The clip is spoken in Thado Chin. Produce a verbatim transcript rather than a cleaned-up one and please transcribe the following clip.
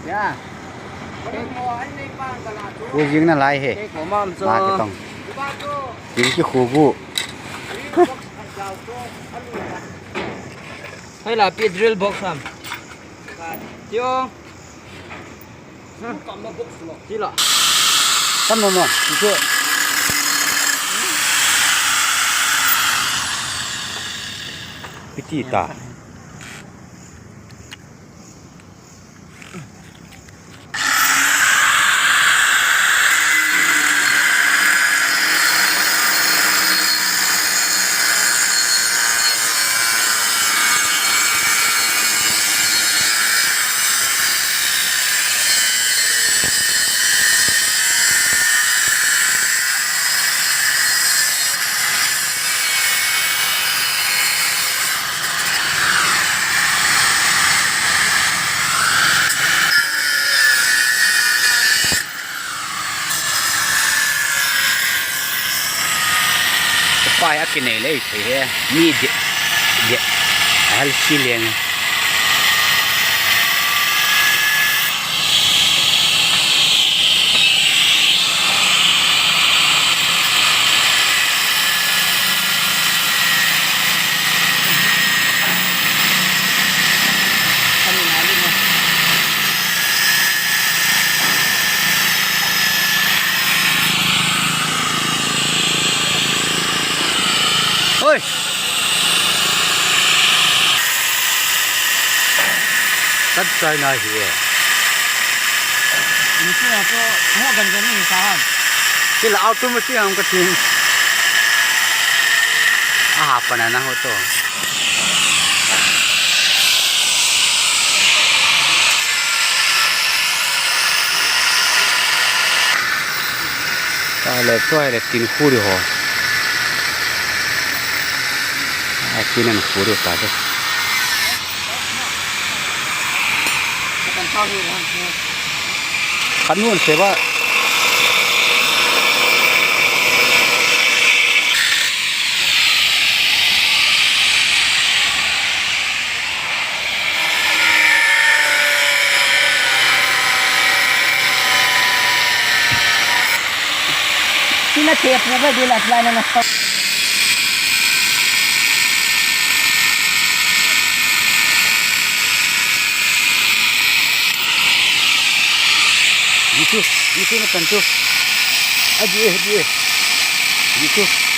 Ya. Khu jing nalai he. Kei ko mam so. Ma kitong. Jing ki khu gu. Hai la pi drill box ham. Tio. Tila. Kan no no. Iti ta. Pai a kinei lei thei he. Mi de, de. Ahal si leng. Oi! Tat chai na hi e. Ni chu na chu mo gan gan ni sa han. Sila auto mo si ang ka tin. Aha pa na na ho to. Tale, choi le tin khu di ho. Ai, tin an khu di ta te. Kan nun se ba. Tina te pu ba de la la na na. Jisu, Jisu na tan chu. A di e, di e. Jisu.